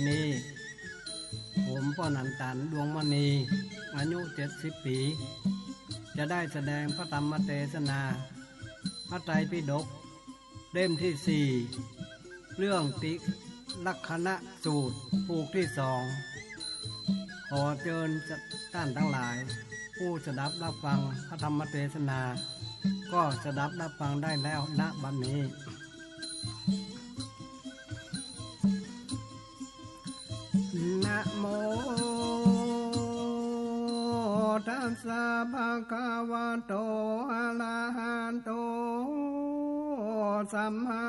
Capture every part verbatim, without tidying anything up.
นี้ ผมป้อหนันตัน ดวงมณี อายุเจ็ดสิบปี๋ จะได้แสดงพระธรรมเตสนา พระไตรปิฎก เล่มตี้สี่ เรื่องติลักขณสูตร ผูกตี้สอง ขอเจิญต้านตังหลาย ผู้สดับฮับฟังพระธรรมเตสนา ก็สดับฮับฟังได้แล้ว ณ บัดนี้ นะโมตัสสะ ภะคะวะโต อะระหะโต สัมมา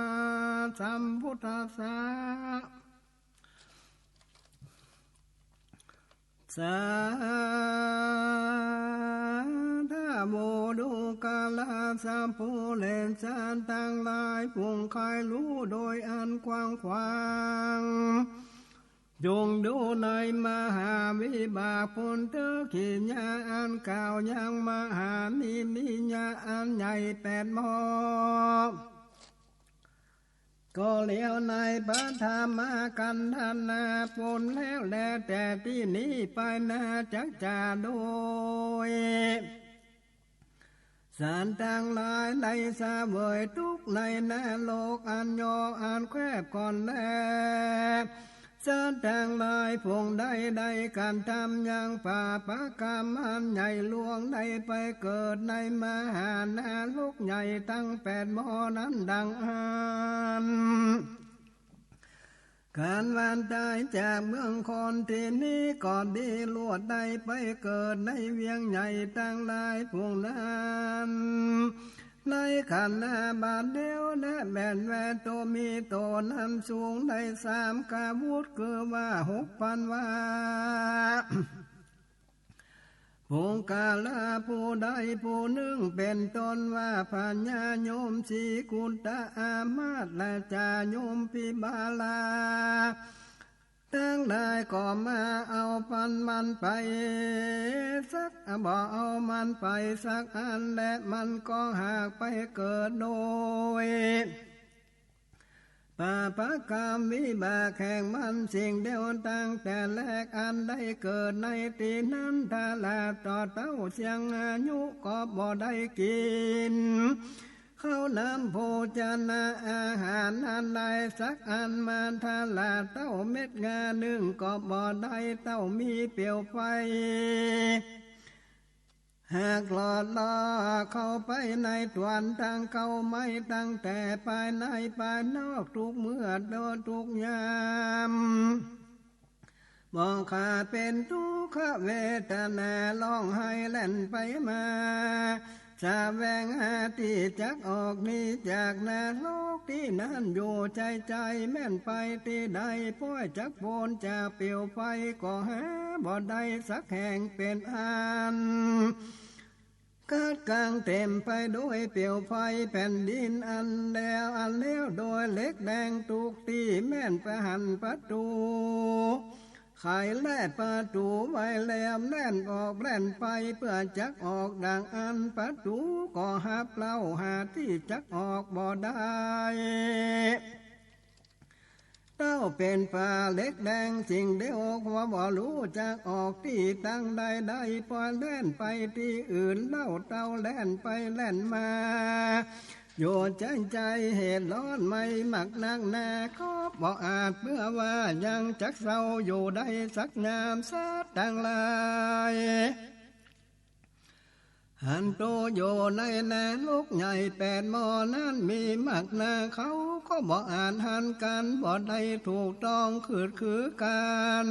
สัมพุทธัสสะ สาธุ ดูกราสัพพุเรศาตังหลาย ผู้ใค่ฮู้โดยอันกว้างขวาง จงดูในมหาวิบาก ปุณณกิริยาอันกล่าวยังมหานิมิตอันใหญ่แปดหม้อ ก็แล้วในพระธรรมขันธนา ปูนแล้วแล แต่ตี้นี้ไปหน้าจักจะโดย สัตว์ตังหลายได้เสวยตุ๊กข์ในนรกอันยออันแคบก่อนแล สัตว์ตังหลายผู้ใดได้กระทำยังปาปกรรมอันใหญ่หลวง ได้ไปเกิดในมหานรกใหญ่ตังแปดหม้อนั้นดังอั้น ครั้นวันต๋ายจากเมืองคนตี้นี้ก็ดี ลวดได้ไปเกิดในเวียงใหญ่ตังหลายผู้นั้น ในขณะบัดเดียวนั้นแม่นแว่โตมีโตนั้นสูงได้สามกวุธ คือว่าหกปันวา ปุคคละผู้ใดผู้นึ่ง เป๋นต้นว่าพญายมสีกุตตะ อามาตย์ และจายมพิมพาลา ตังหลายก็มาเอาปันมันไปสัก บ่เอามันไปสักอัน และมันก็หากไปเกิดโดย ปาปกรรมวิบากแห่งมัน สิ่งเดียวตั้งแต่แรกอันได้เกิดในตี้นั้น ตลอดต่อเต้าเสี้ยงอายุก็บ่ได้กิ๋นข้าวน้ำโภชนะอาหารอันใดสักอัน มาตลอดเต้าเม็ดงานึ่งก็บ่ได้ เต้ามีเปลวไฟ หากหลอดล่อเข้าไปในต๋วนตังเก๊าไหม้ ตั้งแต่ภายในภายนอก ทุกเมื่อโดยทุกยาม บ่ขาดเป๋นทุกขเวทนา ฮ้องไห้แล่นไปมา แสวงหาตี้จักออกหนีจากนรกตี้นั้นอยู่ ใจ๋ใจ๋แม่นไปตี้ใด ป้อยจักป๊นจากเปลวไฟก็หาบ่ได้สักแห่งเป๋นอัน คัดกั้งเต๋มไปโดยเปลวไฟ แผ่นดินอันแล้วอันแล้วโดยเหล็กแดง ทุกตี้แม่นประหันประตู๋ ไขและประตู๋ไว้แล้ว แล่นออกแล่นไปเปื้อจักออกดังอั้น ประตู๋ก็หับเล่า หาตี้จักออกบ่ได้ เต้าเป๋นฝาเหล็กแดงสิ่งเดียว ว่าบ่ฮู้จักออกตี้ตังใดได้ ป้อยแล่นไปตี้อื่นเล่า เต้าแล่นไปแล่นมา อยู่ใจ๋ใจ๋เหตุฮ้อนไหม้มากนักหนา ก็บ่อาจเปื้อว่ายังจักเศร้าอยู่ได้สักยาม สัตว์ตังหลาย อันโตอยู่ในนรกใหญ่แปดหม้อนั้น มีมากหนา เขาก็บ่อาจหันกั๋นบ่ได้ถูกต้อง คือคือกั๋น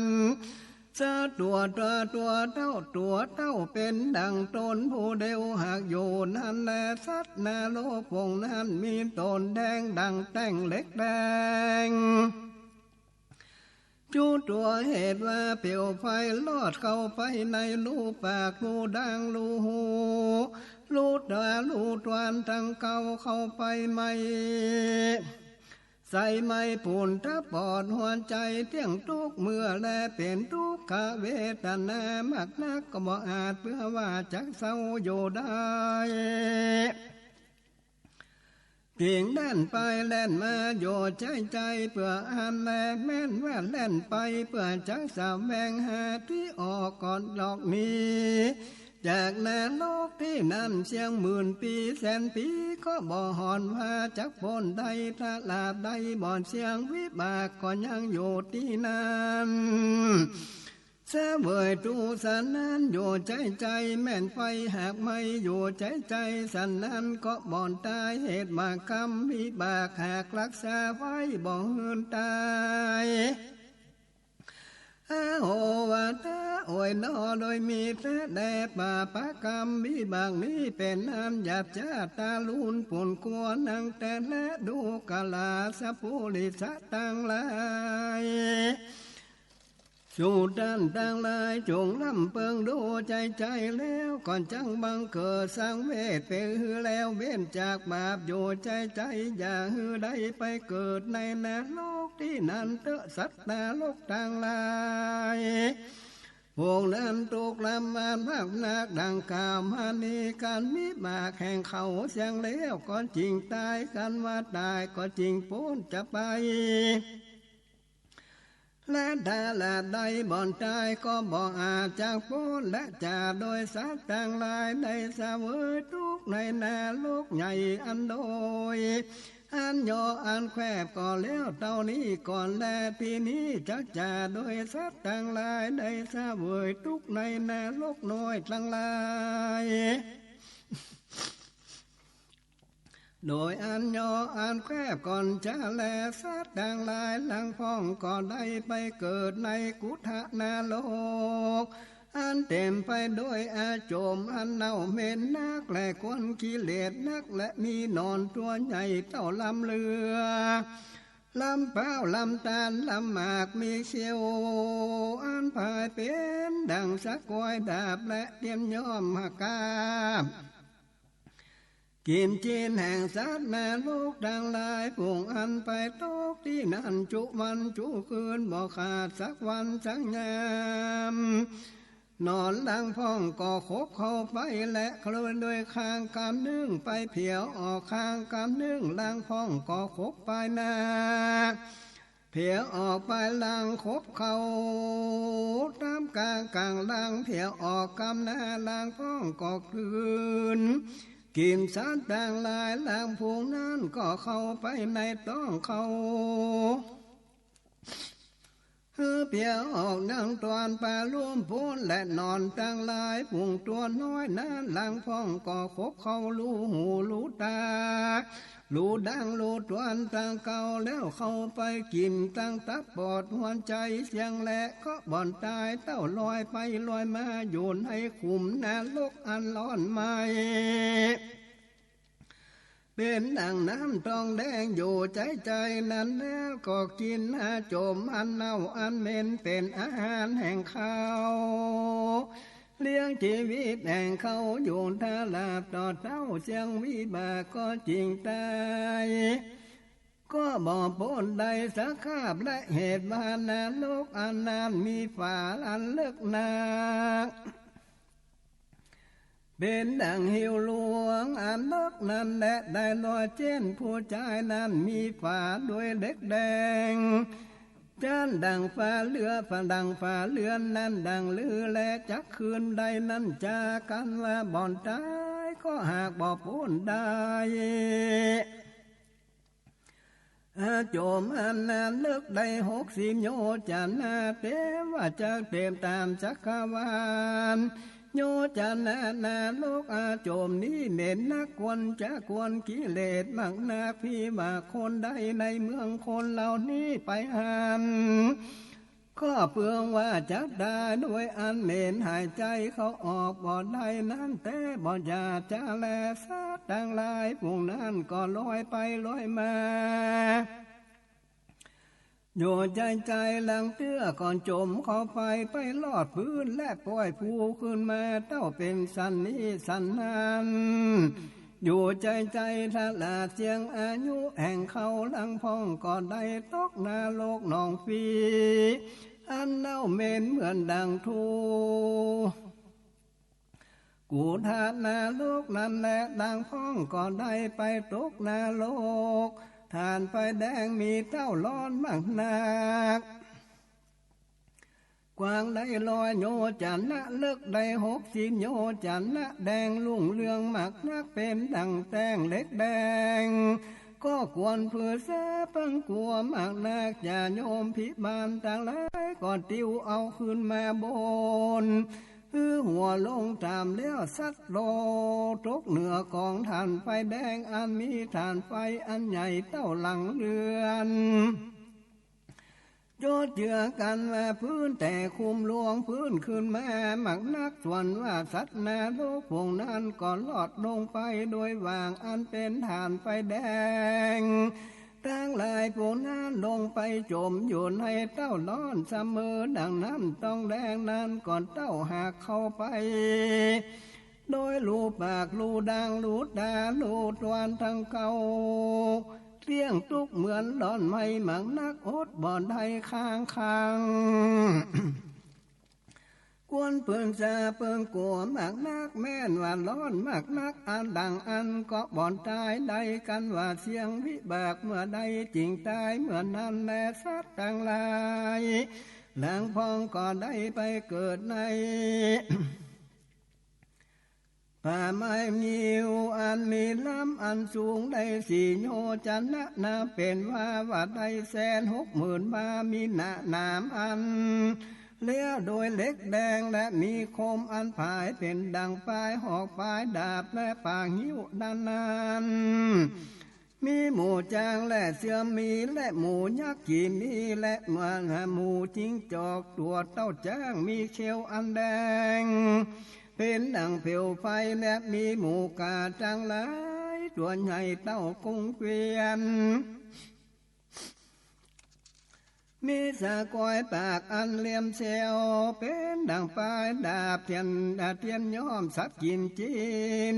สัตว์ตั๋วตั๋วตั๋วเต้าตั๋วเต้า เป๋นดั่งต๋นผู้เดียวหากอยู่นั้นแล สัตว์นรกพวกนั้นมีต๋นแดงดั่งแต้งเหล็กแดง จุตั๋วเหตุว่าเปลวไฟลอดเข้าไปในรูปาก รูด่าง รูหู รูต๋า รูต๋วนตังเก๊าเข้าไปไหม้ ใส่ไหม้ปูนตาบอดหัวใจ๋ เตี้ยงตุ๊กข์เมื่อแล เป๋นทุกขเวทนามากนัก ก็บ่อาจเปื้อว่าจักเศร้าอยู่ได้ จึงแล่นไปแล่นมาอยู่ใจ๊ใจ๋ เปื้ออันแลแม่นว่าแล่นไป เปื้อจักแสวงหาตี้ออกก่อนดอกนี้ จากนรกตี้นั้นเสี้ยงหมื่นปี๋แสนปี๋ ก็บ่ฮ้อนว่าจักป๊นได้ ถ้าลาบใดบ่เสี่ยงวิบากก็ยังอยู่ตี้นั้น เสวยตุ๊กข์สันนั้นอยู่ใจ๊ใจ๋ แม่นไฟหากไหม้อยู่ใจ๊ใจ๋สันนั้น ก็บ่ต๋าย เหตุว่ากรรมวิบากหากฮักษาไว้บ่หื้อต๋าย อโห วาทะ โอยหนอ โดยมีแต๊แล ปาปะกรรมวิบากนี้เป๋นอันหยาบจ๊า ต๋ารุณปูนกั๋วนักแต๊แล ดูกราสัปปุริสะตังหลาย สูต้านตังหลาย จงร่ำเปิงดูใจ๊ใจ๋แล้ว ก่อนจักบังเกิดสังเวช เป๋นหื้อแล้วเว้นจากบาปอยู่ใจ๊ใจ๋ อย่าหื้อได้ไปเกิดในนรกตี้นั้นเต๊อะ สัตว์นรกตังหลาย พวกนั้นตุ๊กข์ลำบากมากนัก ดังกล่าวมานี้ กรรมวิบากแห่งเขาเสี้ยงแล้วก็จึงต๋าย กันว่าต๋ายก็จึงป๊นจะไป และถ้าลาบใดบ่ต๋ายก็บ่อาจจะป๊น และจะโดยสัตว์ตังหลายได้เสวยตุ๊กข์ในนรกใหญ่อันโดย อันย่ออันแคบก็แล้วเต้านี้ก่อนแล ทีนี้จักจะโดยสัตว์ตังหลายได้เสวยตุ๊กข์ในนรกน้อยตังหลาย โดยอันย่ออันแคบก่อนจะแล สัตว์ตังหลายหลังพ่องก็ได้ไปเกิดในกุฏะนรก อันเต๋มไปโดยอาโจมอันเน่าเหม็นนัก และควันขี้เหล็กนัก และมีหนอนตั๋วใหญ่เต้าลำเฮือ ลำพร้าวลำต๋าลลำหมาก มีเขี้ยวอันผายเป๋นดั่งสะกวยดาบ และเตี้ยมย่อมหากาบ กิ๋นจีนแห่งสัตว์นรกตังหลาย ฝูงอันไปตกตี้นั้นจุวันจุคืน บ่ขาดสักวันสักยาม หนอนหลังพ่องก็ขบเข้าไป และคลวนโดยข้างกำนึ่ง ไปเผียวออกข้างกำนึ่ง หลังพ่องก็ขบไปหน้า เผียวออกไปหลังขบเข้า ต๋ามกลางกลางหลัง เผียวออกกำหน้า หลังพ่องก็กลืน กิ๋นสัตว์ตังหลาย หลังฝูงนั้นก็เข้าไปในต๊องเขา หื้อเผียวออกดังตอนปลาลุ่มปูน และหนอนตังหลายฝูงตั๋วน้อยนั้น หลังพ่องก็ขบเข้าลู่หูลู่ต๋า ลู่ดังลู่ตวนตังเก่า แล้วเข้าไปกิ๋นตังตับปอดหัวใจ๋เสี้ยงแล ก็บ่ต๋าย เต้าลอยไปลอยมาอยู่ในขุมนรกอันฮ้อนไหม้ เป๋นดั่งน้ำตองแดงอยู่ใจ๊ใจ๋นั้นแล้ว ก็กิ๋นอาโจมอันเน่าอันเหม็น เป๋นอาหารแห่งเขา เลี้ยงจีวิตแห่งเขาอยู่ ถ้าลาบต่อเต้าเสี้ยงวิบากก็จึงต๋าย ก็บ่ป๊นได้สักคาบ และเหตุว่านรกอันนั้นมีฝาอันเลิกนัก เป๋นดั่งหิวหลวงอันเลิกนั้นแล ได้ลอยเจ๊นผู้จายนั้น มีฝาด้วยเหล็กแดง จั้นดั่งฝาเฮือน ฝาดั่งฝาเฮือนนั้นดั่งลือ และจักคืนใดนั้นจา กันว่าบ่ต๋าย ก็หากบ่ป๊นได้ อาโจมอันนั้นเลิกได้หกสิบโยชนะ เต๋มว่าจักเต๋มต๋ามจักรวาล โยชนะนรกอาโจมนี้เหม็นนัก ควรจะควรกิเลสมากนัก พี่ว่าคนใดในเมืองคนเหล่านี้ไปหั้น ก็เปืองว่าจักต๋ายด้วยอันเหม็น หายใจ๋เข้าออกบ่ได้นั้นแต๊ บ่อยากจะแล สัตว์ตังหลายฝูงนั้นก็ลอยไปลอยมา อยู่ใจ๊ใจ๋ หลังเตื้อก่อนจมเข้าไป ไปลอดพื้นและป้อยภูขึ้นมา เต้าเป๋นสันนี้สันนั้น อยู่ใจ๊ใจ๋ ถ้าลาบเสี้ยงอายุแห่งเขา หลังพ่องก็ได้ตกนรกหนองฟรี อันเน่าเหม็นเหมือนดั่งทู กุฏานรกนั้นแล ลางพ่องก็ได้ไปตกนรก ถ่านไฟแดงมีเต้าร้อนมากนัก กว้างได้ร้อยโยชนะ เลิกได้หกสิบโยชนะ แดงรุ่งเรืองมากนัก เป๋นดั่งแต้งเหล็กแดง ก็ควรเปื้อสาเปิ้งกั๋วมากนัก ญาติโยมภิบาลตังหลาย ก็ติวเอาขึ้นมาบน หื้อหัวลงต่ำแล้วสัตว์โลก ตกเหนือก๋องถ่านไฟแดง อันมีถ่านไฟอันใหญ่เต้าหลังเฮือน โยชน์เจือกั๋นว่าพื้นแต่คุมลวงพื้นขึ้นมามากนัก ส่วนว่าสัตว์นรกพวกนั้นก็รอดลงไปโดยหว่างอันเป๋นถ่านไฟแดง ตังหลายพวกนั้นลงไปจ๋มอยู่ในเต้าร้อนเสมอดั่งน้ำตองแดงนั้น ก็เต้าหากเข้าไป โดยรูปาก รูดัง รูต๋า รูตวนตังเก่า เตี้ยงตุ๊กเหมือนร้อนไหม้มากนัก อดบ่ได้ค้างคัง ควรเปื้อสาเปิ้งกั๋วมากนัก แม่นว่าร้อนมากนัก อันดั่งอั้นก็บ่ต๋ายได้ กันว่าเสี้ยงวิบากเมื่อใด จึงต๋ายเมื่อนั้นแล สัตว์ตังหลาย ลางพ่องก็ได้ไปเกิดใน ป่าไม้งิ้วอันมีลำอันสูงได้สี่โยชนะ นับเป๋นว่า ว่าได้แสนหกหมื่นวา มีหน้าหนามอันเลี้ยวโดยเหล็กแดง และมีคมอันผายเป๋นดั่งปลายหอกปลายดาบ และป่างิ้วนั้นนั้น มีหมูจ๊างและเสื้อมี และหมูยักษ์กี่มี และหมูจิ้งจอกตั๋วเต้าจ๊าง มีเขี้ยวอันแดง เป๋นดั่งเปลวไฟ และมีหมูก๋าตังหลายตั๋วใหญ่เต้ากุงเกวียน มีสะกอยปากอันเหลี่ยมเสี้ยว เป๋นดั่งปลายดาบเตียน เตียนย่อมสัตว์กิ๋นจีน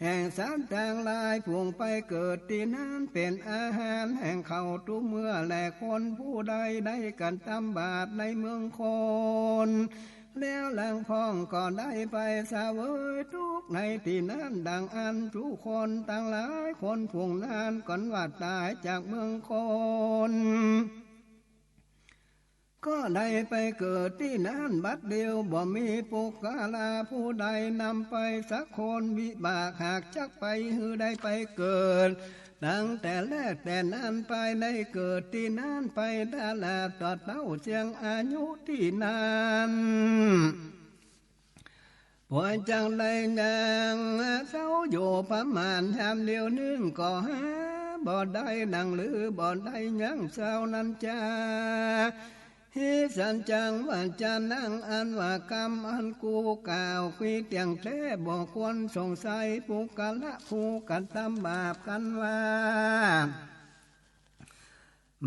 แห่งสัตว์ตังหลายฝูงไปเกิดตี้นั้น เป๋นอาหารแห่งเขากู้เมื่อ และคนผู้ใดได้กระทำบาปในเมืองคน แล้วลางพ่องก็ได้ไปเสวยตุ๊กข์ในตี้นั้น ดั่งอั้นกู้คนตังหลายคนฝูงนั้น กันว่าต๋ายจากเมืองคน ก็ได้ไปเกิดตี้นั้นบัดเดียว บ่มีปุคคละผู้ใดนำไปสักคน วิบากหากจักไปหื้อได้ไปเกิด ตั้งแต่แรกแต่นั้นไป ได้เกิดตี้นั้นไปตลอดต๋อดเต้าเสี้ยงอายุตี้นั้น ปวยจักได้ยังเศร้าอยู่ประมาณยามเดียวนึ่ง ก็หาบ่ได้นั่งหรือบ่ได้ยังเศร้านั้นจา หิสัญจัง วาจานัง อันว่ากำอันกูกล่าวมีเตี้ยงแต๊ บ่ควรสงสัยปุคคละผู้กระทำบาปกันว่า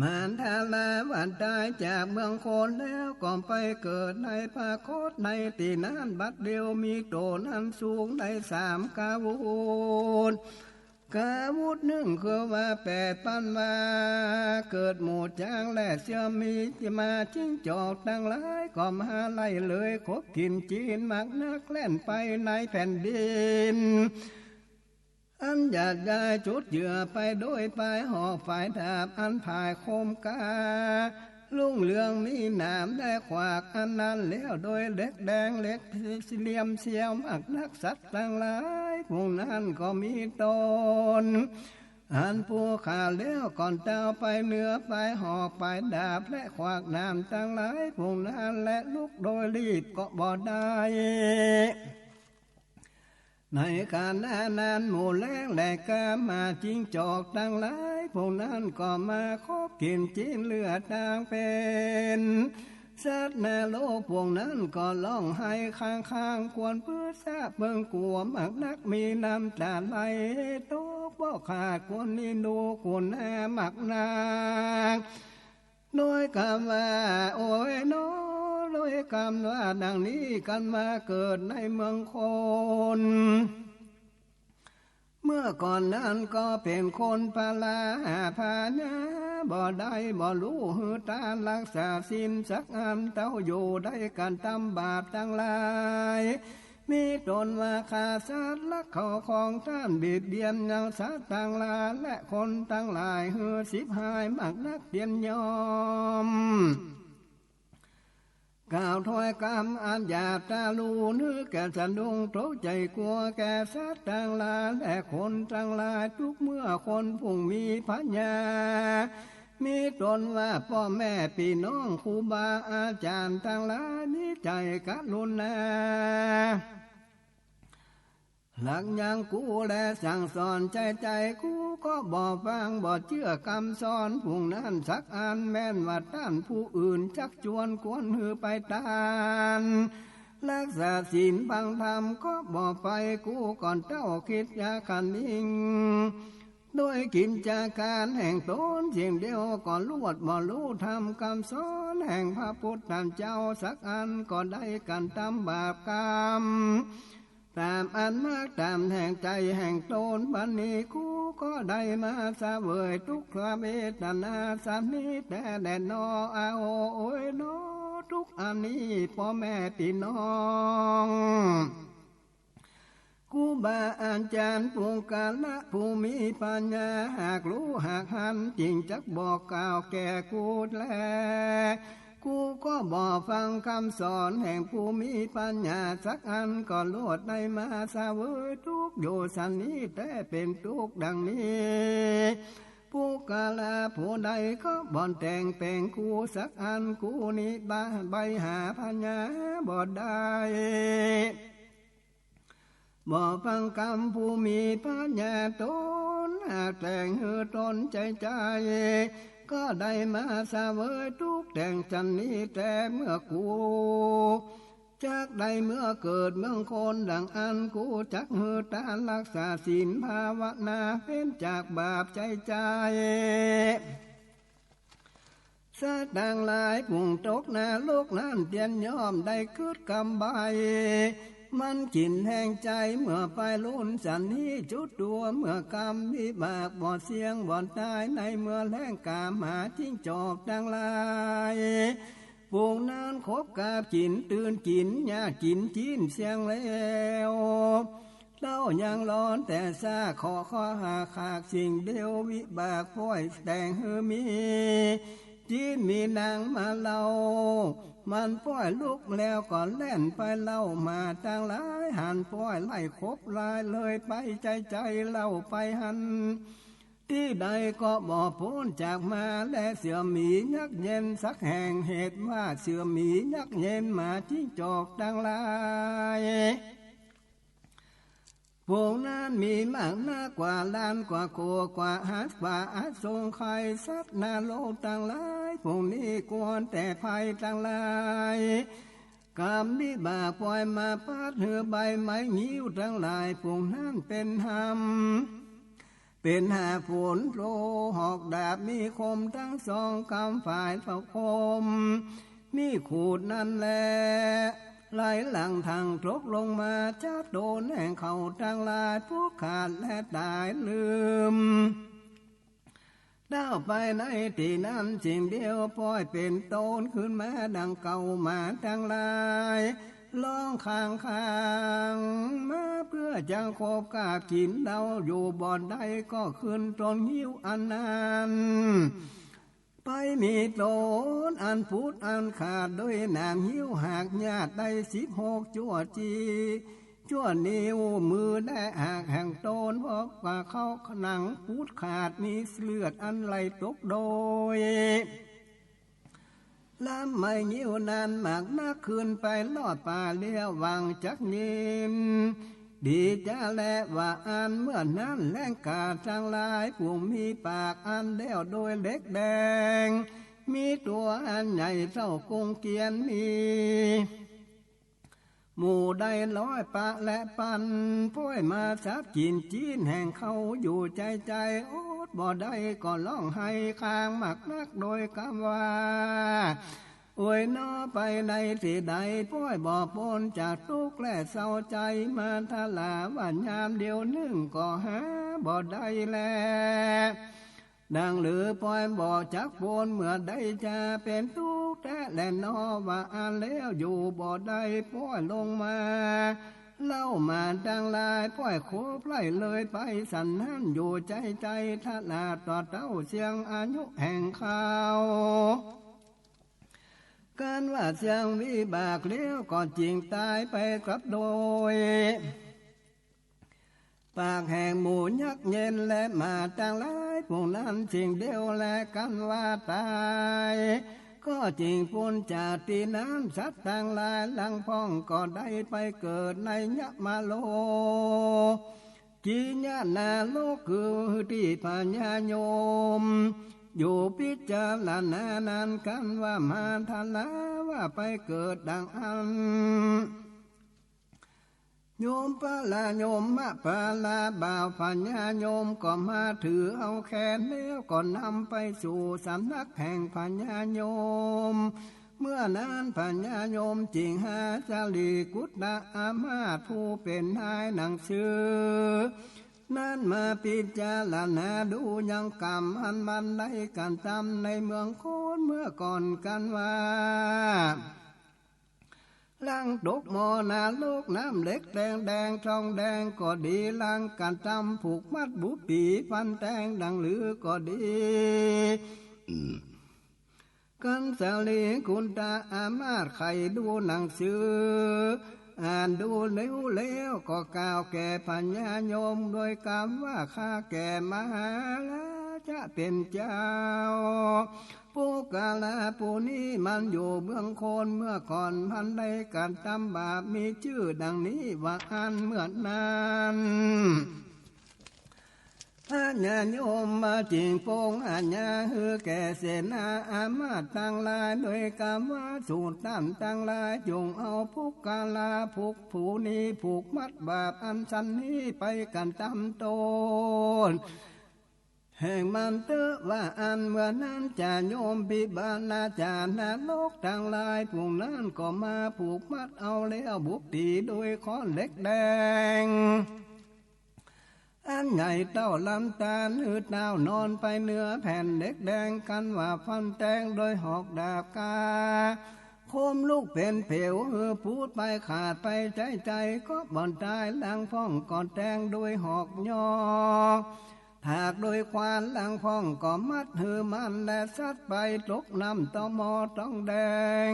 มหาทารา ว่าต๋ายจากเมืองคนแล้ว ก็ไปเกิดในพระคตในตี้นั้นบัดเดียว มีโตนั้นสูงได้สามกาวุธ กาวุธนึ่งคือว่าแปดปันวา เกิดหมูจ๊างและเสื้อมี หมาจิ้งจอกตังหลาย ก็มาไล่เลยขบกิ๋นจีนมากนัก แล่นไปในแผ่นดิน อันหยาดยายจุดเหยื่อไปโดยปลายหอกปลายดาบอันผายคมกล้า รุ่งเรืองมีหนามและขวากอันนั้นแล้วโดยเหล็กแดงเหล็กเหลี่ยมเสี้ยวมากนัก สัตว์ตังหลายฝูงนั้นก็มีต๋น อันผู้ฆ่าแล้วก่อนเต้าไปเหนือปลายหอกปลายดาบและขวากหนามตังหลายฝูงนั้น และลุกโดยรีบก็บ่ได้ ในขณะนั้นหมูแลงและกา หมาจิ้งจอกตังหลายฝูงนั้นก็มาขบกิ๋นจีนเลือดตางเป๋น สัตว์นรกฝูงนั้นก็ฮ้องไห้ค้างๆ ควรเปื้อสาเปิ้งกั๋วมากนัก มีน้ำต๋าไหลตกบ่ขาด ควรเอ็นดูกุณามากนัก โดยกำว่า โอ้ยหนอ โดยกำว่าดั่งนี้ กันมาเกิดในเมืองคน เมื่อก่อนนั้นก็เป๋นคนพาลาหาพาญาบ่ได้ บ่ฮู้หื้อตานรักษาศีลสักอัน เต้าอยู่ได้กระทำบาปตังหลาย มีต๋นว่าฆ่าสัตว์ลักเข้าของต้าน เบียดเบียนยังสัตว์ตังหลาย และคนตังหลายหื้อฉิบหายมากนักเตียนยอม กล่าวถ้อยกำอันหยาบตาหลูน หื้อแก่สะดุ้งตกใจ๋กั๋วแก่สัตว์ตังหลาย และคนตังหลาย ทุกเมื่อคนผู้มีปัญญา มีต๋นว่าป้อแม่ปี้น้องครูบาอาจ๋ารย์ตังหลาย มีใจ๋กรุณา หลักยังกูแลสั่งสอนใจ๋ใจ๋ กูก็บ่ฟังบ่เจื้อกำสอนผู้นั้นสักอัน แม้นว่าต้านผู้อื่นจักจวนกวนหื้อไปตาน รักษาศีลฟังธรรมก็บ่ไป กูก่อนเต้าคิดยาคะนิง โดยกิ๋จก๋านแห่งต๋นสิ่งเดียวก็ลวดบ่ฮู้ธรรมกำสอนแห่งพระพุทธเจ้าสักอัน ก็ได้กั๋นต๋ามบาปกรรม ต๋ามอันมากต๋ามแห่งใจ๋แห่งต๋น บัดนี้กูก็ได้มาเสวยตุ๊กขเวทนาสันนี้แต๊แลหนอ อาโห โอยหนอ ตุ๊กข์อันนี้ป้อแม่ปี้น้อง ครูบาอาจ๋ารย์ปุคคละผู้มีปัญญา หากฮู้หากหัน จึงจักบอกกล่าวแก่กูแล กูก็บ่ฟังกำสอนแห่งผู้มีปัญญาสักอัน ก็ลวดได้มาเสวยตุ๊กข์อยู่สันนี้แต๊ เป๋นตุ๊กข์ดังนี้ ปุคคละผู้ใดก็บ่แต่งเป๋นกูสักอัน กูนี้บ่ ใบ้หาปัญญาบ่ได้ บ่ฟังกำผู้มีปัญญา ต๋นหากแต่งหื้อต๋นใจ๋ใจ๋ ก็ได้มาเสวยตุ๊กข์แต่งสันนี้แต๊ เมื่อกูจักได้เมือเกิดเมืองคนดังอั้น กูจักหื้อตานรักษาศีลภาวนา เว้นจากบาปใจ๋ใจ๋ สัตว์ตังหลายผู้ตกนรกนั้นเตียนย่อมได้กึ๊ดกำใบ้ มันกิ๋นแห่งใจ๋ เมื่อไปลุนสันนี้จุดตั๋ว เมื่อกรรมวิบากบ่เสี้ยงบ่ต๋าย ในเมื่อแลงก๋ามาจิ้งจอกตังหลาย ผู้นั้นคบกาบกิ๋นตื่นกิ๋น ยาดกิ๋นจีนเสี้ยงแล้ว เต้ายังร้อนแต่ซาก ขอข้อหาขากสิ่งเดียว วิบากป้อยแต่งหื้อมี จีนมีหนังมาเล่า มันป้อยลุกแล้วก็แล่นไปเล่า หมาตังหลายหันป้อยไล่คบลายเลยไปใจ๋ใจ๋ เล่าไปหั้น ตี้ใดก็บ่ป๊นจากหมาและเสือหมียักษ์เย็นสักแห่ง เหตุว่าเสือหมียักษ์เย็นหมาจิ้งจอกตังหลาย ผู้นั้นมีมากนักกว่าล้านกว่าโขดกว่าหัส กว่าอสงไขย สัตว์นรกตังหลายผู้นี้ควรแต่ภัยตังหลาย กรรมวิบากป้อยมาปัดหื้อใบไม้งิ้วตังหลายผู้นั้นเป๋นหำ เป๋นหากฝนโตหอกดาบมีคมตังสองกำ ฝ่ายพระพรหมมีขูดนั้นแล ไหลหลั่งทังตกลงมา จับต๋นแห่งเขาตังหลาย พุดขาดและต๋ายลืม เต้าไปในตี้นั้นสิ่งเดียว ป้อยเป๋นต๋นขึ้นมาดังเก่า หมาตังหลาย ร้องคางคางมาเปื้อจักคบกาบกิ๋นเล่า อยู่บ่ได้ก็ขึ้นต๋นงิ้วอันนั้น ไปมีต๋นอันปุดอันขาด โดยหนามงิ้วหากยาดได้สิบหกจั่วจี จั่วนิ้วมือและหากแห่งต๋น เพราะว่าเขาหนังปุดขาด มีเลือดอันไหลตกโดย ลำไม้งิ้วนั้นมากนัก ขึ้นไปลอดป่าเลี้ยวหวังจักยินดีจะแล ว่าอั้นเมื่อนั้นแลงก๋าตังหลาย ผู้มีปากอันแล้วโดยเหล็กแดง มีตั๋วอันใหญ่เต้ากงเกวียน มีหมู่ได้ร้อยปะและปัน ป้อยมาสับกิ๋นจีนแห่งเขาอยู่ใจ๋ใจ๋ อดบ่ได้ก็ร้องไห้คางมากนักโดยกำว่า โอยหนอ ไปในตี้ใด ป้อยบ่ป๊นจากตุ๊กข์และเศร้าใจ๋ มาทราบว่ายามเดียวนึ่งก็หาบ่ได้แล ดังหรือป้อยบ่จักป๊น เมื่อใดจะเป๋นตุ๊กข์แต๊แลหนอ ว่าอั้นแล้วอยู่บ่ได้ ป้อยลงมา เล่ามาตังหลาย ป้อยโขไพร่เลยไปสันนั้น อยู่ใจ๋ใจ๋ ทราบต่อเต้าเสี้ยงอายุแห่งเขา กันว่าเสี้ยงวิบากแล้ว ก็จึงต๋ายไปกับโดย ปากแห่งหมู่ยักษ์เย็น และหมาตังหลาย พวกนั้นสิ่งเดียวแล กันว่าต๋าย ก็จึงป๊นจากตี้นั้น สัตว์ตังหลายหลังพ่อง ก็ได้ไปเกิดในยมโลกิยนรก คือตี้พญายม อยู่พิจารณานั้น กันว่ามาทราบว่าไปเกิดดังอั้น ยมปาละยมมาปาละ บ่าวพญายมก็มาถือเอาแขน แล้วก็นำไปสู่สำนักแห่งพญายม เมื่อนั้นพญายมจึงหาสารีปุตตะอามาตย์ผู้เป๋นนายหนังสือ นั้นมาพิจารณาดูยังกรรมอันมันได้กระทำในเมืองโคนเมื่อก่อน กันว่า หลังตกหม้อนรกน้ำเหล็กแดงแดงทองแดงก็ดี หลังกระทำผูกมัดบุปผีฟันแทงดังลือก็ดี กันสารีปุตตะอามาตย์ใค่ดูหนังสือ อ่านดูแล้ว แล้วก็กล่าวแก่พญายมโดยกำว่า ข้าแก่มหาราชะเป๋นเจ้า ปุคคละผู้นี้มันอยู่เมืองโคนเมื่อก่อน มันได้กระทำบาปมีจื้อดังนี้ว่าอั้น เมื่อนั้น พญายมมาจึงปรงอาญาหื้อแก่เสนาอามาตย์ตังหลาย โดยกำว่า สูต้านตังหลาย จงเอาปุคคละผู้นี้ผูกมัดบาปอันสันนี้ไปกระทำโต้ษแห่งมันเต๊อะ ว่าอั้น เมื่อนั้นจะยมพิบาลจานรกตังหลาย พวกนั้นก็มาผูกมัดเอาแล้วบุปผีโดยค้อนเหล็กแดง อันใหญ่เต้าลำตาล หื้อเต้านอนไปเหนือแผ่นเหล็กแดง กันว่าฟันแตงโดยหอกดาบกา คมลุกเป๋นเผว หื้อปูดไปขาดไปใจ๋ใจ๋ ก็บ่ต๋าย หลังพ่องก็แตงโดยหอกยอ ถากโดยขวาน หลังพ่องก็มัดหื้อมันและสัตว์ไปตกน้ำตอมอตองแดง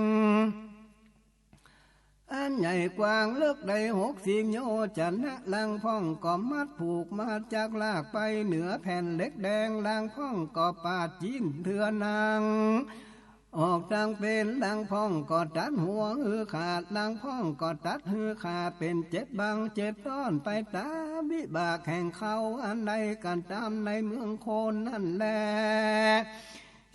อันใหญ่กว้างเลิกได้หกสิบโยชนะ หลังพ่องก็มัดผูกมาจากรากไปเหนือแผ่นเหล็กแดง หลังพ่องก็ปาดจิ๊นเถื่อหนังออกตังเป๋น หลังพ่องก็ตัดหัวหื้อขาด หลังพ่องก็ตัดหื้อขาดเป๋นเจ็ดบั้งเจ็ดต้อนไปต๋ามวิบากแห่งเขาอันได้กระทำในเมืองโคนนั้นแล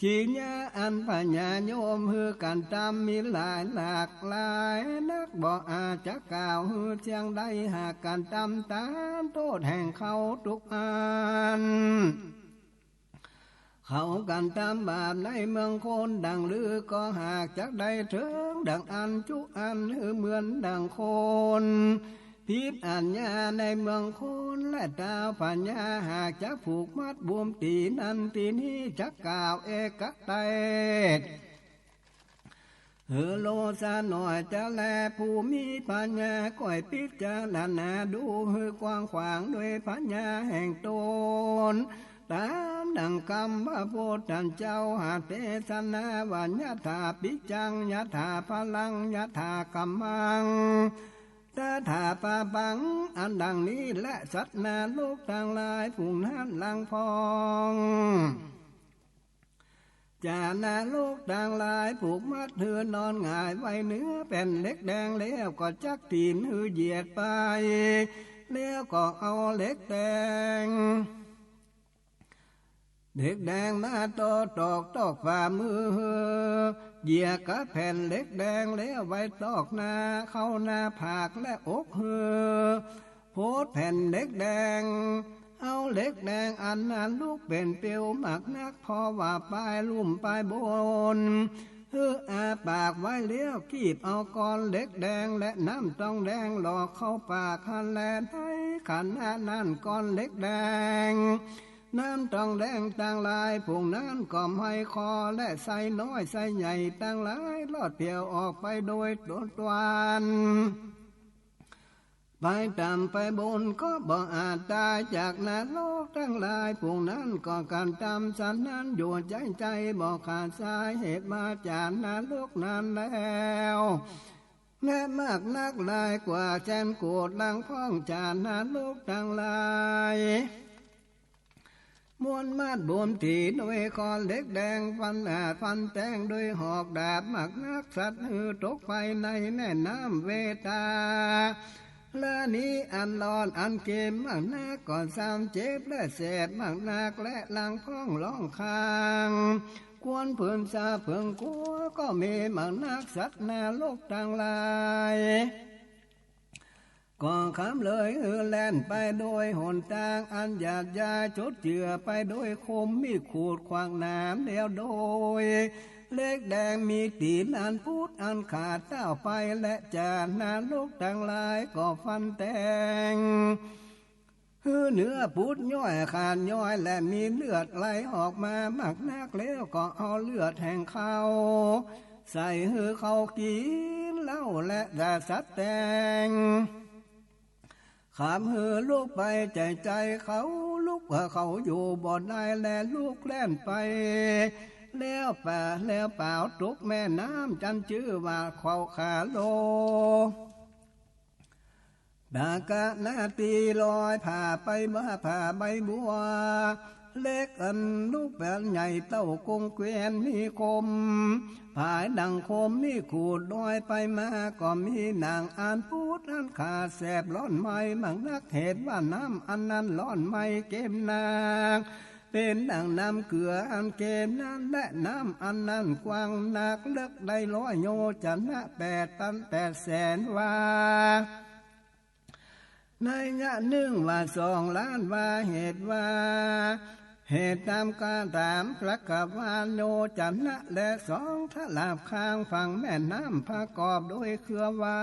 กิริยาอันพญายมหื้อกระทำมีหลายหลากหลายนัก บ่อาจจะกล่าวหื้อเสี้ยงได้ หากกระทำต๋ามโต้ษแห่งเขาทุกอัน เขากระทำบาปในเมืองโคนดังลือ ก็หากจักได้เถิงดังอั้นจุอัน หื้อเหมือนดังคนผิดอาญาในเมืองโคน และท้าวพญาหากจักผูกมัดบุปผีนั้น ตี้นี้จักกล่าวเอกเตศน์ หื้อโลสะหน่อยเต๊อะแล ผู้มีปัญญาก้อยพิจารณาดูหื้อกว้างขวางโดยปัญญาแห่งต๋น ต๋ามดังกำพระพุทธเจ้าหากเตสนาว่า ยถาปิจจัง ยถาพลัง ยถากัมมัง ตถาปปัง อันดังนี้แล สัตว์นรกตังหลายฝูงนั้นหลังพ่อง จะนรกตังหลายผูกมัดหื้อนอนหงายไว้เหนือแผ่นเหล็กแดง แล้วก็จักตี๋นหื้อเหยียดไป แล้วก็เอาเหล็กแดง เหล็กแดงมาตอกตอกตอกฝ่ามือหื้อ เหยียดกับแผ่นเหล็กแดงแล้วไว้ตอกหน้าเข้าหน้าผากและอกหื้อ โพดแผ่นเหล็กแดง เอาเหล็กแดงอันนั้นลุกเป๋นเปลวมากนัก เพราะว่าปายลุ่มปายบน หื้ออาปากไว้แล้ว คีบเอาก้อนเหล็กแดงและน้ำตองแดงหลอกเข้าปากหั้นแล ในขณะนั้นก้อนเหล็กแดง น้ำตองแดงตังหลายฝูงนั้นก็ไหม้คอ และไส้น้อยไส้ใหญ่ตังหลายลอดเปียวออกไปโดยตนตวัน ไปต่ำไปบนก็บ่อาจต๋ายจากนรกตังหลาย ฝูงนั้นก็กระทำสันนั้นอยู่ใจ๊ๆ บ่ขาดสาย เหตุมาจากนรกนั้นแล้ว แม้มากนักหลายกว่าแสนโกฏ หลังพ้องจากนรกตังหลาย ม้วนมาดบนถีโดยค้อนเหล็กแดง ฟันอาจฟันแตงโดยหอกดาบ มากนักสัตว์หื้อตกไปในแม่น้ำเวตาลานี้อันร้อนอันเกมมากนัก ก็ซ้ำเจ็บและแสบมากนัก และหลังพ้องร้องคราง ควนเผินสาเผิงกั๋ว ก็มีมากนักสัตว์นรกตังหลาย ก็ขามเลยหื้อแล่นไปโดยหนตางอันหยาดยาย จดเจื้อไปโดยคมมีดขูดขวากหนาม แล้วโดยเหล็กแดงมีตี๋นอันปุดอันขาดเต้าไป และจากนรกตังหลายก็ฟันแตง หื้อเนื้อปุดย้อยขาดย้อย และมีเลือดไหลออกมามากนัก แล้วก็เอาเลือดแห่งเขาใส่หื้อเขากิ๋นเหล้า และด่าสัตว์แตง ขามหื้อลุกไปใจ๊ๆ เขาลุกเขาอยู่บ่ได้ และลุกแล่นไป แล้วป่า แล้วเป๋าตกแม่น้ำ จั้นจื้อว่าเขาขาโล ดากะนาตีลอยผ่าไปว่าผ่าใบบัว เหล็กอันลูกแป๋นใหญ่เต้ากงแกวนมีคม ผายดั่งคมมีดขูดลอยไปมา ก็มีหนังอันปุดอันขาดแสบร้อนไหม้มากนัก เหตุว่าน้ำอันนั้นร้อนไหม้เกมนัก เป๋นดั่งน้ำเกลืออันเกมนั้น และน้ำอันนั้นกว้างนัก เลิกได้ร้อยโยชนะ แปดตันแปดแสนวา นัยยะนึ่งว่าสองล้านวา เหตุว่า เหตุต๋ามกาต๋ามจักรวาลโยชนะ และสองทลาบข้างฝั่งแม่น้ำประกอบโดยเครือวา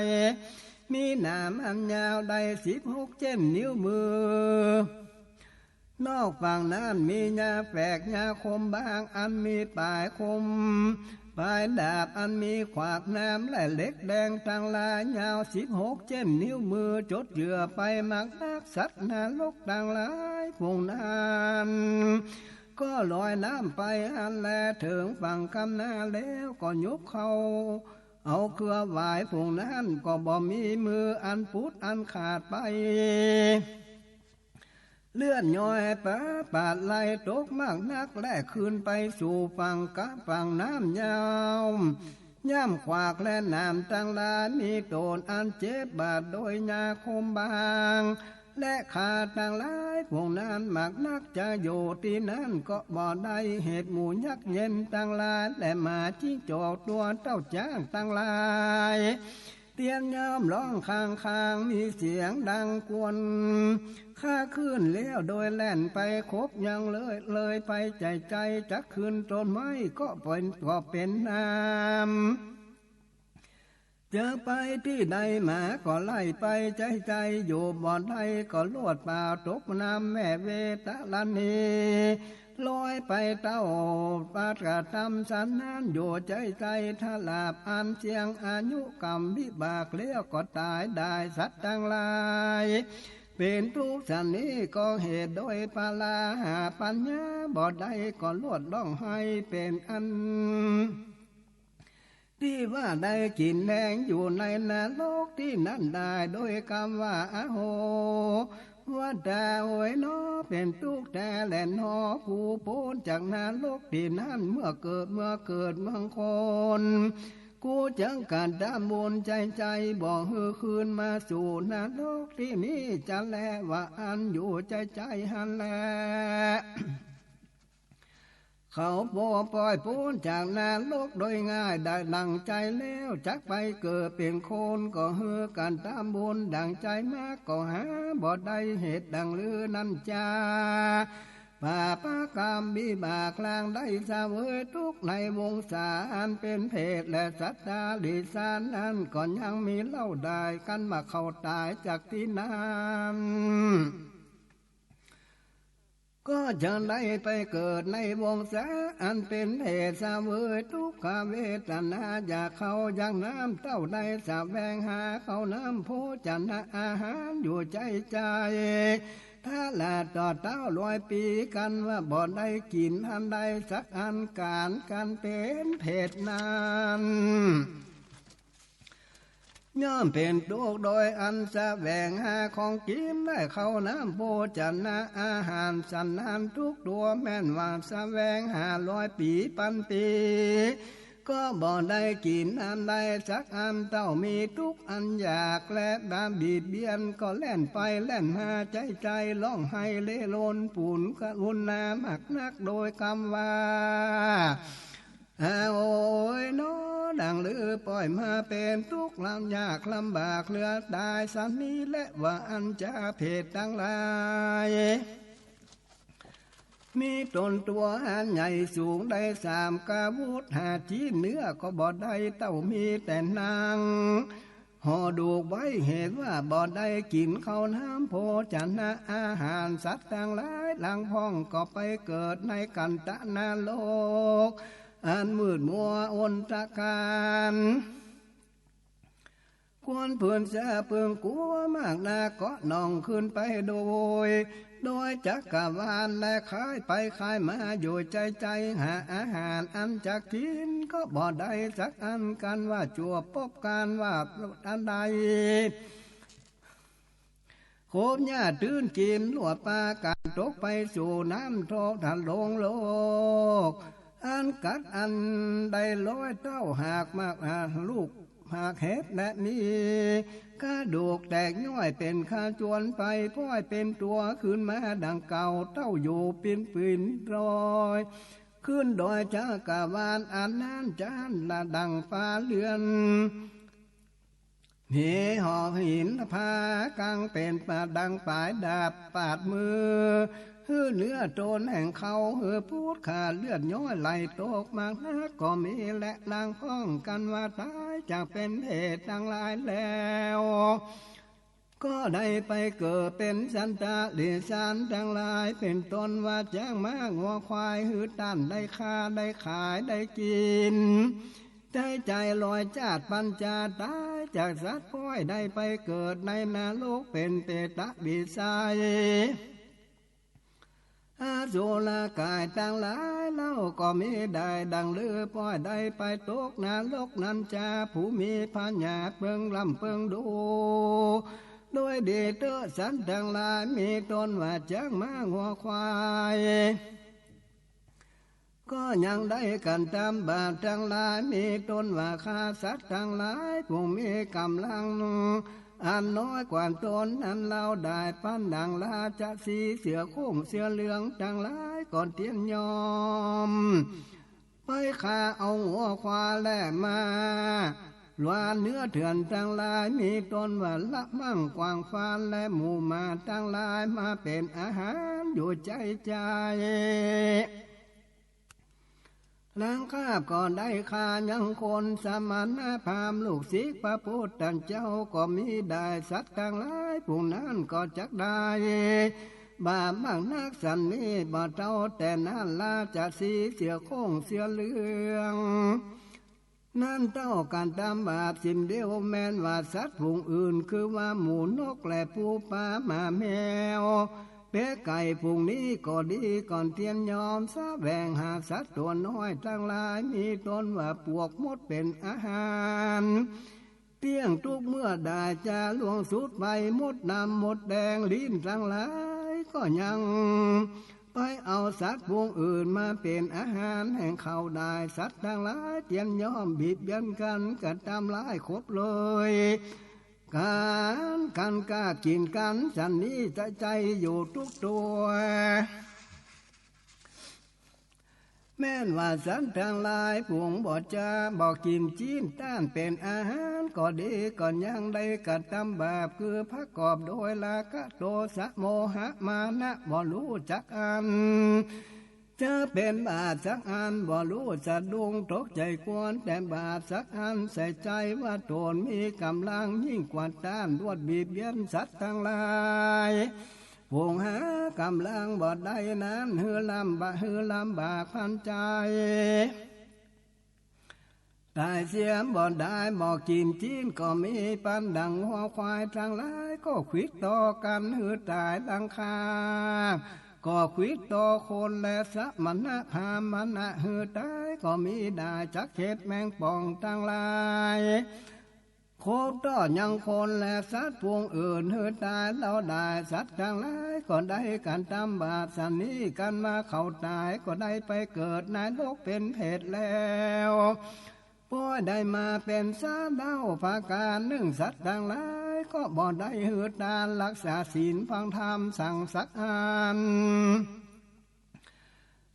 ย มีหนามอันยาวได้สิบหกเจ้นนิ้วมือ นอกฝั่งนั้นมียาแฝกยาคมบางอันมีป๋ายคม ป๋ายดาบอันมีขวากหนาม และเหล็กแดงตังหลายยาวสิบหกเจ้นนิ้วมือ จดเจื้อไปมากนัก สัตว์นรกตังหลายฝูงนั้น ก็ลอยน้ำไปหั้นแล เถิงฝั่งกำนาแล้วก็ยกเขา เอาเครือวายฝูงนั้นก็บ่มีมืออันปุดอันขาดไป เลือดย้อยปาปาดไหลตกมากนัก และขึ้นไปสู่ฝั่งกะฝั่งน้ำยาว ย่ำขวากและหนามตังหลาย มีโตนอันเจ็บบาดโดยยาคมบาง และขาตังหลายพวกนั้นมากนัก จะอยู่ตี้นั้นก็บ่ได้ เหตุหมูยักษ์เย็นตังหลาย และหมาจิ้งจอกตั๋วเต้าจ๊างตังหลาย เตียนย่อมฮ้องคางๆ มีเสียงดังกวน ข้าขึ้นแล้วโดยแล่นไปคบยังเลย เลยไปใจ้ๆ จักขึ้นต้นไม้ก็เป๋น ก็เป๋นน้ำ จะไปตี้ใดหมาก็ไล่ไปใจ้ๆ อยู่บ่ได้ก็ลวดเปล่าตกน้ำแม่เวตาลานี ลอยไปเต้าปาดกระตำสันนั้นอยู่ใจ้ๆ ถ้าหลาบอันเสียงอายุกรรมวิบากแล้วก็ต๋ายได้สัตว์ตังหลาย เป๋นทุกข์สันนี้ก็เหตุโดยพลาหาปัญญาบ่ได้ก็ลวดฮ้องไห้เป๋นอัน ตี้ว่าได้กิ๋นแฮงอยู่ในนรกตี้นั้นได้ โดยกำว่า อโห วัตตา โอยหนอ เป๋นตุ๊กข์แต๊แลหนอ ผู้ป๊นจากนรกตี้นั้น เมื่อเกิด เมื่อเกิดเมืองคน กูจักกระตำบุญใจ้ๆ บ่หื้อคืนมาสู่นรกตี้นี้จะแล ว่าอั้นอยู่ใจ้ๆ หั้นแล เขาบ่ปล่อยป๊นจากนรกโดยง่ายได้ดั่งใจ๋แล้ว จักไปเกิดเป๋นคนก็หื้อกระตำบุญดั่งใจ๋มาก็หาบ่ได้เหตุดั่งลือนั้นจา บาปกรรมวิบากลางได้เสวยตุ๊กข์ในวงศาอันเป๋นเปรตและสัตว์เดรัจฉานนั้นก็ยังมีเล่าได้ กันว่าเขาต๋ายจากตี้นั้น ก็จะได้ไปเกิดในวงศาอันเป๋นเหตุเสวยตุ๊กขเวทนา อยากข้าวอยากน้ำ เต้าได้แสวงหาข้าวน้ำโภชนะอาหารอยู่ใจ๋ใจ๋ ตลอดเต้าร้อยปี๋ กันว่าบ่ได้กิ๋นอันใดสักอัน ก๋านกันเป๋นเพศนั้น ย่อมเป๋นตุ๊กข์โดยอันแสวงหาของกิ๋นได้ข้าวน้ำโภชนะอาหารสันนั้นทุกตัว แม่นว่าแสวงหาร้อยปี๋ปันปี๋ ก็บ่ได้กิ๋นอันใดสักอัน เต้ามีตุ๊กข์อันอยากและบาปบีบเบียน ก็แล่นไปแล่นมาใจ๋ใจ๋ ฮ้องไห้เล่ร่อน ปูนกรุณามักนักโดยกำว่า อาโอยหนอ ดังลือป้อยมาเป๋นตุ๊กข์ลำยากลำบากเหลือต๋ายสันนี้แล ว่าอั้นจา เพศตังหลาย มีต๋นตั๋วอันใหญ่สูงได้สามกาวุธ หาจิ๊นเนื้อก็บ่ได้ เต้ามีแต่หนัง ห่อดูกไว้ เหตุว่าบ่ได้กิ๋นข้าวน้ำโภชนะอาหาร สัตว์ตังหลายหลังพ่องก็ไปเกิดในกัณฑนรก อันมืดมัวอนตการ ควรเปื้อนเสื้อเปื้อนกั๋วมากนัก ก็น่องขึ้นไปโดย โดยจักรวาล และคายไปคายมาอยู่ใจ๋ใจ๋ หาอาหารอันจะกิ๋นก็บ่ได้สักอัน กันว่าจั่วปบกันว่าอันใด โขบหญ้าตื้นกิ๋น ลวดปากั๋นตกไปสู่น้ำโทษทะลงโลก อันกัดอันได้ร้อยเต้า หากมาก อ่า ลูกหากเห็ดและมี กระดูกแตกย่อยเป๋นขจวนไป ป้อยเป๋นตั๋วขึ้นมาดังเก่า เต้าอยู่ปิ๊นปิ๊นดอย ขึ้นดอยจักรวาลอันนั้นจานละดังฟ้าเรือน เหวหินผากังเป๋นปะดังป๋ายดาบปาดมือ หื้อเนื้อต๋นแห่งเขาหื้อปูดขาดเลือดย้อยไหลตกมากนักก็มีแล หลังพ่องกันว่าต๋ายจากเป๋นเพศตังหลายแล้ว ก็ได้ไปเกิดเป๋นสัตว์เดรัจฉานตังหลาย เป๋นต้นว่าจ๊างม้างัวควาย หื้อต้านได้ฆ่าได้ขายได้กิ๋น ได้ใจ๊ร้อยจาติปันจาต๋ายจากสัตว์ ป้อยได้ไปเกิดในนรกเป๋นเปรตวิสัย อสุรกายตังหลายเล่าก็มีได้ดังลือ ป้อยได้ไปตกนรกนั้นจา ผู้มีปัญญาเปิงร่ำเปิงดู โดยดีเต๊อะสัตว์ตังหลาย มีต้นว่าจ๊างม้างัวควาย ก็ยังได้กระตำบาปตังหลาย มีต้นว่าฆ่าสัตว์ตังหลาย ผู้มีก๋ำลังอันน้อยกว่าต๋นนั้นเล่าได้ ปันดังราชสีห์เสือโคร่งเสือเหลืองตังหลายก็เตียนยอม ไปฆ่าเอางัวควายและม้า หรือว่าเนื้อเถื่อนตังหลาย มีต้นว่าละมั่งกวางฟานและหมูหมาตังหลาย มาเป๋นอาหารอยู่ใจ๋ใจ๋ หลังคาบก็ได้ฆ่ายังคน สมณพราหมณ์ลูกศิษย์พระพุทธเจ้าก็มีได้ สัตว์ตังหลายผู้นั้นก็จักได้บาปมากนักสันนี้ บ่เต้าแต่นั้นราชสีห์เสือโคร่งเสือเหลือง นั้นเต้ากระตำบาปสิ่งเดียว แม้นว่าสัตว์ฝูงอื่น คือว่าหมูนกและปูปลาหมาแมว เป็ดไก่ฝูงนี้ก็ดี ก็เตียนยอมแสวงหาสัตว์ตั๋วน้อยตังหลาย มีต้นว่าปวกมดเป๋นอาหาร เตี้ยงตุ๊กข์เมื่อได้จาล่วงสุดไป มดดำมดแดงลิ้นตังหลายก็ยัง ไปเอาสัตว์ฝูงอื่นมาเป๋นอาหารแห่งเขาได้ สัตว์ตังหลายเตียนยอมบีบเบียนกั๋น กระตำร้ายขบเลย กั๋น กั๋นก้ากิ๋นกั๋นสันนี้ใจ๋ใจ๋อยู่ทุกตัว แม้นว่าสัตว์ตังหลายฝูงบ่จ๋า บ่กิ๋นจิ๊นต้านเป๋นอาหารก็ดี ก็ยังได้กระตำบาป คือประกอบโดยราคะ โทสะ โมหะ มานะ บ่ฮู้จักอั้น จะเป๋นบาปสักอัน บ่ฮู้สะดุ้งตกใจ๋ควรแต่บาปสักอัน ใส่ใจ๋ว่าต๋นมีก๋ำลังยิ่งกว่าต้าน ลวดบีบเบียนสัตว์ตังหลาย ฝูงหากำลังบ่ได้นั้น หื้อลำบะ หื้อลำบากพันใจ๋ ต๋ายเสียบ่ได้ บ่กิ๋นจีนก็มี ปันดังงัวควายตังหลาย ก็ขวิดต่อกั๋นหื้อต๋ายหลังคา ก็ขวิดต่อคนแล สมณะพราหมณะหื้อต๋ายก็มีได้ จักเห็ดแมงป่องตังหลาย คบต่อยังคนแลสัตว์ฝูงอื่นหื้อต๋ายเล่าได้ สัตว์ตังหลายก็ได้กระตำบาปสันนี้กั๋นมา เขาต๋ายก็ได้ไปเกิดในนรกเป๋นเปรตแล้ว ป้อยได้มาเป๋นสัตว์เล่าประก๋านนึ่ง สัตว์ตังหลายก็บ่ได้หื้อตาน ฮักษาศีลฟังธรรมสั่งสักอัน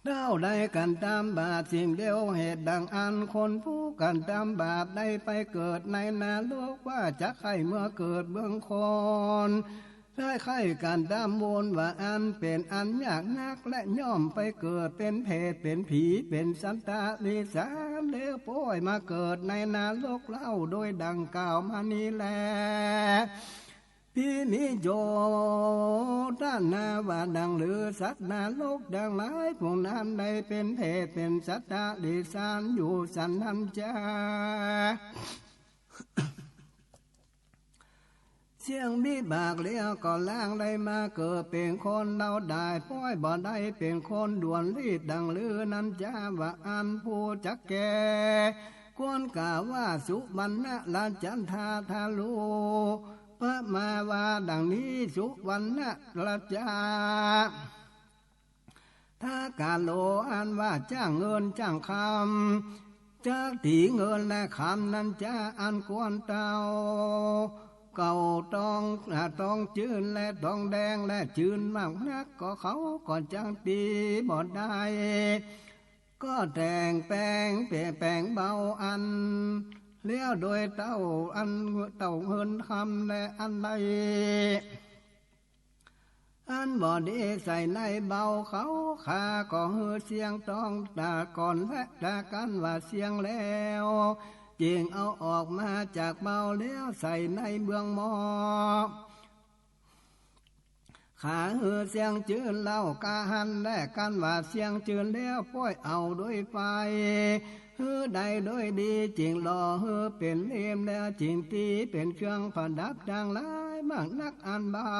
เต้าได้กระตำบาปสิ่งเดียว เหตุดังอั้นคนผู้กระตำบาปได้ไปเกิดในนรก ว่าจักใค่เมื่อเกิดเบื้องคน ได้ใค่กระตำบุญว่าอั้นเป๋นอันยากนัก และย่อมไปเกิดเป๋นเปรตเป๋นผี เป๋นสัตว์เดรัจฉาน แล้วป้อยมาเกิดในนรกเล่า โดยดังกล่าวมานี้แล ภิกขุโย ต้านนาว่าดังลือ สัตว์นรกตังหลายพวกนั้นได้เป๋นเปรตเป๋นสัตว์เดรัจฉานอยู่สันนั้นจา เสี้ยงวิบากแล้วก็ลางได้มาเกิดเป๋นคนเล่าได้ ป้อยบ่ได้เป๋นคนด่วนลีดดังลือนั้นจา ว่าอั้นผู้จักแก่ ควรกล่าวว่าสุวรรณราชาทาทารู พระมาว่าดังนี้ สุวรรณราชา ทากาโล อันว่าจ้างเงินจ้างคำ จักตี๋เงินและคำนั้นจา อันควรเต้า เก่าตอง อ่า ตองจื้นและตองแดงและจื้นมากนัก ก็เขาก็จักตี๋บ่ได้ ก็แต่งแป๋งเป๋นแป๋งเบาอัน แล้วโดยเต้าอัน เต้าเงินคำและอันใด อันบ่ดีใส่ในเบาเขา ข้าก็หื้อเสี้ยงตองตะก่อนและตะกั๋นว่าเสี้ยงแล้ว จึงเอาออกมาจากเบาแล้วใส่ในเบื้องหม้อ ข้าหื้อเสี้ยงจื้นเล่ากาหั้นแล กั๋นว่าเสี้ยงจื้นแล้วป้อยเอาโดยไฟ หื้อได้โดยดี จึงหล่อหื้อเป๋นเหลี่ยมแล้ว จึงตี๋เป๋นเครื่องประดับตังหลายมากนักอันเบา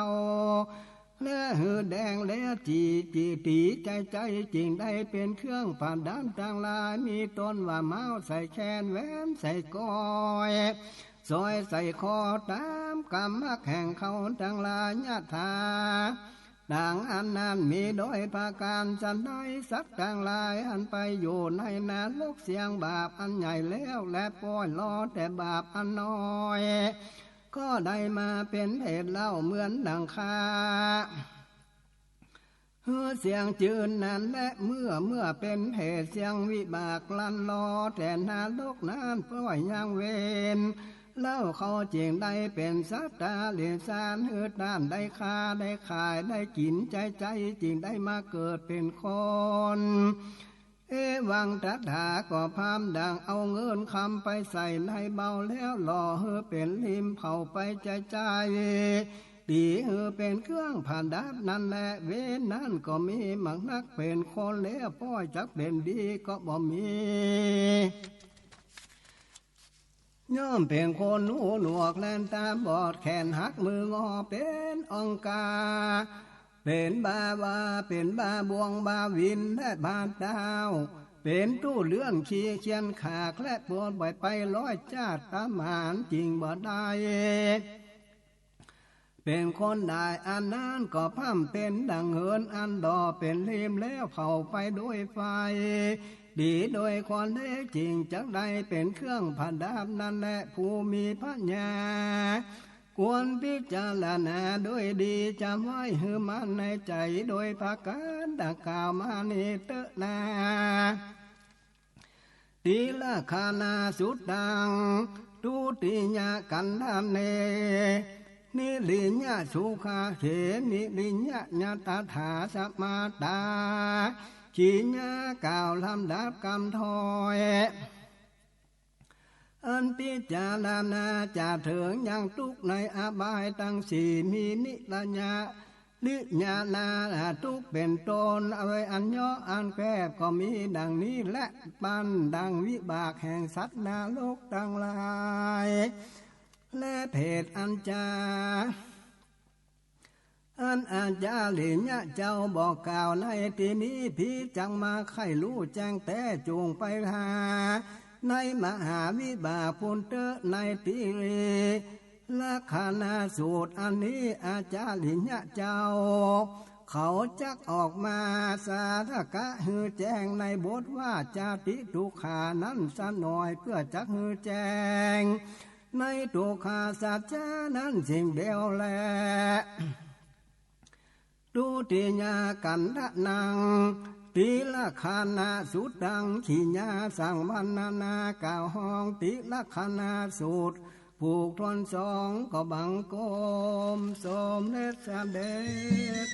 และหื้อแดงแล้ว จี๋ จี๋ ตี๋ใจ๋ใจ๋ จึงได้เป๋นเครื่องประดับตังหลาย มีต้นว่าเมาใส่แขน แหวนใส่ก้อย สร้อยใส่คอ ต๋ามกำมักแห่งเขาตังหลาย ยะถา ดังอันนั้นมีโดยประก๋านฉันใด สัตว์ตังหลายอันไปอยู่ในนรกเสี้ยงบาปอันใหญ่แล้ว และป้อยหล่อแต่บาปอันน้อย ก็ได้มาเป๋นเปรตเล่าเหมือนดังข้า หื้อเสี้ยงจื้นนั้นแล เมื่อ เมื่อเป๋นเปรตเสี้ยงวิบากลันหล่อแต่นรกนั้น ป้อยยังเวรเล่า เขาจึงได้เป๋นสัตว์เดรัจฉาน หื้อต้านได้ฆ่าได้ขายได้กิ๋นใจ๋ใจ๋ จึงได้มาเกิดเป๋นคน เอวังตถา ก็พร่ำดังเอาเงินคำไปใส่ในเบาแล้ว หล่อหื้อเป๋นเหลี่ยมเผาไปใจ๋ใจ๋ ตี๋หื้อเป๋นเครื่องประดับนั้นแล เวรนั้นก็มีมากนัก เป๋นคนแล้วป้อยจักเป๋นดีก็บ่มี ย่อมเป๋นคนหูหนวกและต๋าบอด แขนหักมืองอเป๋นอ่องกา เป๋นบ้าว่า เป๋นบ้าบ่วงบ้าวินและบ้าต้าว เป๋นตู้เลื่อนขี้เคียนขากและปวดบ่อยไปร้อยจ้าดประมาณจึงบ่ได้ เป๋นคนได้อันนั้นก็พร่ำเป๋นดังเหินอันหล่อเป๋นเหลี่ยมแล้วเผาไปโดยไฟ ดีโดยคนเลวจึงจักได้เป๋นเครื่องประดับนั้นแล ผู้มีปัญญา ควรพิจารณาโดยดี จำไว้หื้อมั่นในใจ๋โดยประก๋านดังกล่าวมานี้เต๊อะนา ติลักขณาสุตตัง ทุติยกัณฑเน นิริยสุขาเข นิริยญาตถาสมาตา ขีญญา กล่าวลำดับกำถ้อย อันพิจารณาจะเถิงยังตุ๊กข์ในอบายตังสี่ มีนิริย นิยานาทุกข์เป๋นต้น เอาไว้อันย่ออันแคบก็มีดังนี้แล ปันดังวิบากแห่งสัตว์นรกตังหลาย และเผตอันจา อันอาจาริยะเจ้าบอกกล่าวในตี้นี้ ผีจักมาใค่ฮู้แจ้งแต๊ จุ่งไปหาในมหาวิบากปู๊นเต๊อะ ในตี้ลักขณสูตรอันนี้ อาจาริยะเจ้า เขาจักออกมาสาธกะหื้อแจ้งในบทว่าจาติทุกขานั้นสักหน่อย เปื้อจักหื้อแจ้ง ในทุกขาสัจจานั้นสิ่งเดียวแล ทุติยาขันธะนัง ติลักขณสุตตัง ขียาสังวรรณนากล่าวฮ้องติลักขณสูตร ผูกถ้วนสอง ก็บังคมสมเร็จเสด็จ